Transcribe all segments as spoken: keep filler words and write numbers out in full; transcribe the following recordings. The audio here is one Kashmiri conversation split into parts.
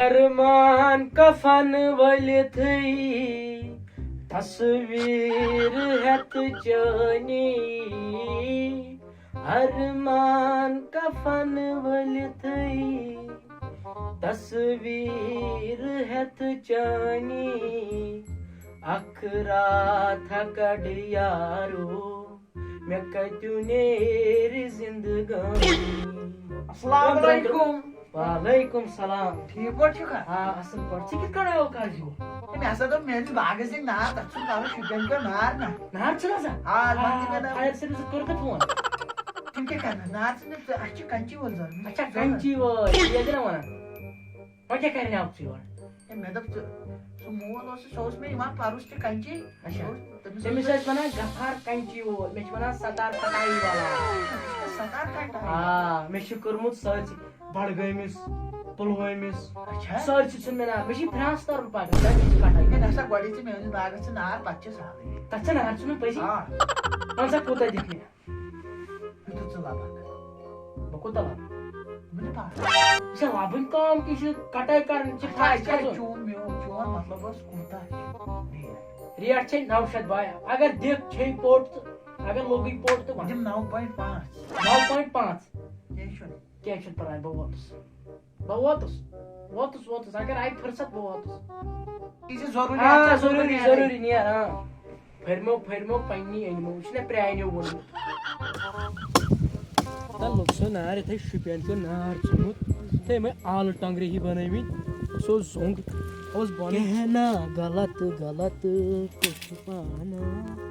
ارمان کفن ؤلِتھٕے تصویر ہیتھ چٲنی، ارمان کفن ؤلِتھٕے تصویر ہیتھ چٲنی، اکھ راتھ کڑ یارو، مےٚ کتیُو نیرِ زندگٲنی۔ السلام علیکم۔ وعلیکم السلام۔ ٹھیٖک پٲٹھۍ چھُکھا؟ آ، اصل پٲٹھۍ۔ ژٕ کِتھ کٔنۍ آیوکھ آز یور؟ ہے، مےٚ ہسا دوٚپ، مےٚ أنۍ باغس سۭتۍ نار، تتھ چھُنہٕ کرُن شُپین پیٚٹھ نار نہ۔ نار چھُنہ آسان؟ آ، آ، وۄنۍ تہِ مےٚ دوٚپ۔ فایر سٔروِسس کوٚر تۄہہِ فون؟ تِم کیٛاہ کرن؟ نار چھِنہٕ، اَسہِ چھِ کَنچی وول ضروٗرت۔ اچھا، کَنچی وول، یہِ کیٛاہ دِنہ وَنان؟ وۄنۍ کیٛاہ کرنہِ آوُکھ ژٕ یور؟ ہے، مےٚ دوٚپ، ژٕ، سُہ مول اوس، سُہ اوس مےٚ یِوان پَرُس تہِ کَنچی۔ اچھا۔ سُہ اوس، تٔمِس تٔمِس اوس ٲسۍ وَنان غفار کَنچی وول، مےٚ چھِ وَنان ستار کٹایی والا۔ ستار کٹایی؟ آ، مےٚ چھُ کوٚرمُت سٲرسٕے، بڈگٲمِس، پُلوٲمِس، اچھا۔ سٲرسٕے ژھُن مےٚ نار۔ مےٚ چھِ پھرٛانٛس تَرُن پَگاہ، تَتہِ چھِ کَٹٲے۔ ہے، نہ سا، گۄڈَے ژٕ مےٚ أنِس باغَس ژٕ نار، پَتہٕ چھِ سہلٕے۔ تَتھ چھا نار ژھُنُن پٔزی؟ آ۔ وَن سا، کوٗتاہ دِکھ مےٚ؟ یوٗتاہ ژٕ لَبَکھ۔ بہٕ کوٗتاہ لَبہٕ؟ بہٕ نہٕ پَتہ۔ یہِ چھا لَبٕنۍ کٲم کِنہٕ یہِ چھِ کَٹٲے کَرٕنۍ، یہِ چھِ اچھا، فاے اچھا، کھَسُن؟ چون میون، چون مطلب اوس کوٗتاہ ریٹ؟ ریٹ چھے نَو شیٚتھ بایا۔ اگر دِکھ چھے پوٚٹ تہٕ اگر لوٚگُے پوٚٹ تہٕ وَن۔ دِم نَو point پانٛژھ۔ نَو point پانٛژھ۔ کینٛہہ چھُنہٕ۔ کینٛہہ چھُنہٕ پَرواے، بہٕ ووتُس۔ بہٕ ووتُس۔ ووتُس، ووتُس۔ اگر آیہِ فٕرصت، بہٕ ووتُس۔ یہِ چھِ ضروٗری، آ، اَتھ چھِ ضروٗری، ضروٗری، ضروٗری، نیر، آ۔ پھٔرمو، پھٔرمو، پنٛنی أنمو۔ یہِ چھُنہ پرٛانیو ووٚنمُت۔ تَلہٕ لوٚگ سُہ نار، یِتھَے شُپین پیوٚو نار ژھیوٚنمُت۔ تہٕ یِمَے آلہٕ ٹۄنٛگرِ ہی بَنٲومٕتۍ۔ سُہ اوس زوٚنٛگ، اوس بۄنٕے۔ کہنا غلط، غلط، کُس چھُ پانہٕ؟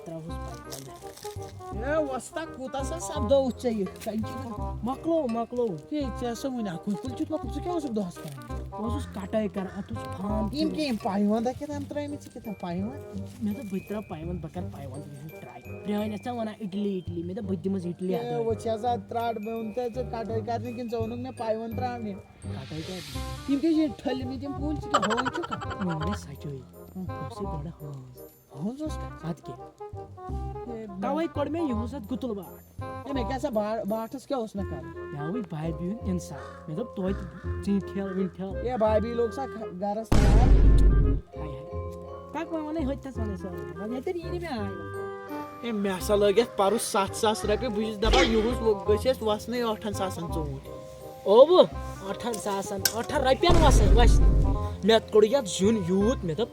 ترٛاوہوس پایپَن۔ ہے وۄستا، کوٗتاہ سا سپدووُتھ ژےٚ یہِ؟ کَنچی کُل۔ مۄکلو، مۄکلو۔ ہے، ژےٚ ہسا وُنہِ اَکُے کُل چھُتھ مۄکلومُت، ژٕ کیٛاہ اوسُکھ دۄہَس کران؟ بہٕ اوسُس کَٹٲے کران، اَتھ اوس فارم یِم تہِ۔ کیٛاہ یِم پایونٛد کیٛاہ تام ترٛٲومٕتۍ ژےٚ کیٛاہ تام پایونٛد؟ مےٚ دوٚپ بہٕ تہِ ترٛاوٕ پایونٛد، بہٕ کَرٕ پایونٛد یِہُنٛد ٹراے۔ پرٛٲنۍ ٲسۍ نا وَنان اِٹلی، اِٹلی، مےٚ دوٚپ بہٕ تہِ دِمَس اِٹلی اَتھ۔ ہے، وۄنۍ چھِ آسان ترٛٹھ، مےٚ ووٚن تۄہہِ ژٕ کَٹٲے کرنہِ کِنہٕ ژےٚ ووٚنُکھ مےٚ پایونٛد ترٛاونہِ؟ کَٹٲے کَرنہِ۔ یِم کیٛاہ چھِ یہِ ٹھٔلۍ مٕتۍ یِم کُلۍ، ژٕ کیٛاہ ہووُن چھُکھ؟ وۄنۍ وَنے سَچٲے۔ ہُہ، ہُہ اوسُے گۄڈٕ ہٲنز۔ ہٲنز اوس کَتھ؟ اَدٕ کیٛاہ؟ ہے، توے کوٚڑ مےٚ یِہُس اَتھ گُتُل باٹھ۔ ہے، مےٚ کیٛاہ سا با-، باٹھَس کیٛاہ اوس مےٚ کَرُن؟ مےٚ آوٕے بابی ہُنٛد اِنسان۔ مےٚ دوٚپ توتہِ ژیٖنۍ ٹھیل ویٖنۍ ٹھیل۔ ہے، بابی لوٚگ سا کھ-، گَرَس نار؟ ہاے ہاے۔ پَک وۄنۍ وَنَے ہوٚتہِ تھَس وَنَے سورُے۔ وۄنۍ ییٚتٮ۪ن یی نہٕ مےٚ آے وۄنۍ۔ ہے، مےٚ ہسا لٲگۍ اَتھ پَرُس سَتھ ساس رۄپیہِ۔ بہٕ چھُس دَپان یِہُس وۄ-، گٔژھۍ اَسہِ وَسنَے ٲٹھَن ساسَن ژوٗنٛٹھۍ۔ اوبہٕ، ٲٹھَن ساسَن، ٲٹھَن رۄپیَن وَسَے وَسہِ۔ مےٚ کوٚڑ یَتھ زیُن یوٗت، مےٚ دوٚپ،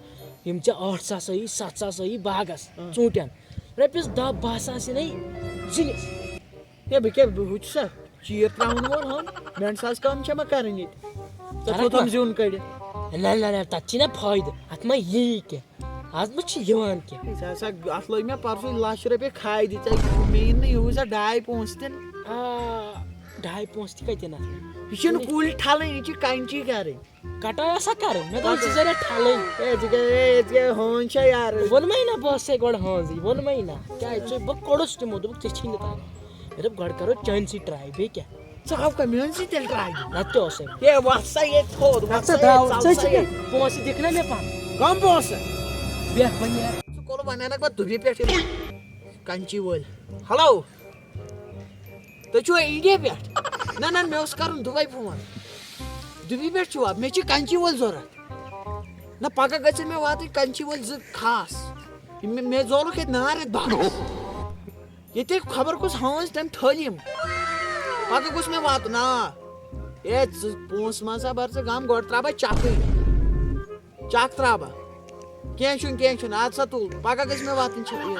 یِم ژےٚ ٲٹھ ساس ٲیی، سَتھ ساس ٲیی باغس، اۭں۔ ژوٗنٛٹھٮ۪ن۔ رۄپیَس دَہ باہ ساس یِنَے زِنِس۔ ہے، بہٕ کیٛاہ، بہٕ ہُہ چھُسا چیٖر ترٛاوَن وول ہُم؟ مٮ۪نٛڈ ساز کٲم چھےٚ مےٚ کَرٕنۍ ییٚتہِ؟ ژےٚ کرکھ تھوٚوتھَم ما؟ زیُن کٔڑِتھ۔ نہ، نہ، نہ، تَتھ چھی نہ فٲیدٕ۔ اَتھ ما یِیی کینٛہہ؟ اَتھ ما چھِ یِوان کینٛہہ؟ ہے، ژےٚ ہسا، اَتھ لٲگۍ مےٚ پَرسُے لَچھ رۄپیہِ کھادِ، ژےٚ مےٚ یِن نہٕ یِہُس ڈاے پونٛسہٕ تہِ نہٕ۔ آ، ڈاے پونٛسہٕ تہِ کَتہِ یِن اَتھ؟ یہِ چھِنہٕ کُلۍ ٹھَلٕنۍ، یہِ چھِ کَنچی کَرٕنۍ۔ کَٹٲے آسا کَرٕنۍ؟ مےٚ دوٚپ، ژٕ ذرا ٹھَلٕنۍ۔ ہے، ژٕ گٔے، ہے، ژٕ گٔے ہٲنز چھےٚ یارٕ۔ ووٚنمَے نہ، بہٕ ٲسَے گۄڈٕ ہٲنزٕے، ووٚنمَے نہ۔ کیٛازِ ژٕ، بہٕ کوٚڑُس تِمو، دوٚپُکھ، ژےٚ چھی نہٕ تَگان۔ مےٚ دوٚپ، گۄڈٕ کَرو چانہِ سۭتۍ ٹراے، بیٚیہِ کیٛاہ؟ ژٕ ہاو کَمہِ ہٲنزِ سۭتۍ تیٚلہِ ٹراے دِنۍ؟ نَتہٕ کیٛاہ اوسَے؟ ہے، وَتھ سا ییٚتہِ تھوٚد، وَتھ نَتہٕ سا ییٚتہِ، ژَل سا ییٚتہِ۔ پونٛسہٕ دِکھ نہ مےٚ پَنُن۔ کَم پونٛسہٕ؟ بیٚہہ وۄنۍ یارٕ۔ ژٕ کوٚرُکھ وَنان اَکھ پَتہٕ دُبی پٮ۪ٹھ یِم کَنچی وٲلۍ۔ ہیلو۔ تُہۍ چھِوا اِنڈیا پٮ۪ٹھ؟ نہ، نہ، مےٚ اوس کَرُن دُبے فون۔ دُبی پٮ۪ٹھ چھِوا؟ مےٚ چھِ کَنچی وٲلۍ ضوٚرَتھ۔ نہ، پَگاہ گژھن مےٚ واتٕنۍ کَنچی وٲلۍ زٕ خاص۔ یِم مےٚ، مےٚ زولُکھ ییٚتہِ نار یَتھ باغَس۔ ییٚتہِ خبر کُس ہٲنز تٔمۍ ٹھٲلۍ یِم۔ پَگاہ گوٚژھ مےٚ واتُن، آ۔ اے، ژٕ پونٛسہٕ ما سا بَر ژٕ غم، گۄڈٕ ترٛاو بہٕ چَکٕے۔ چَک ترٛاو بہٕ۔ کینٛہہ چھُنہٕ، کینٛہہ چھُنہٕ، اَدٕ سا تُل، پَگاہ گٔژھۍ مےٚ واتٕنۍ چھِ یِم۔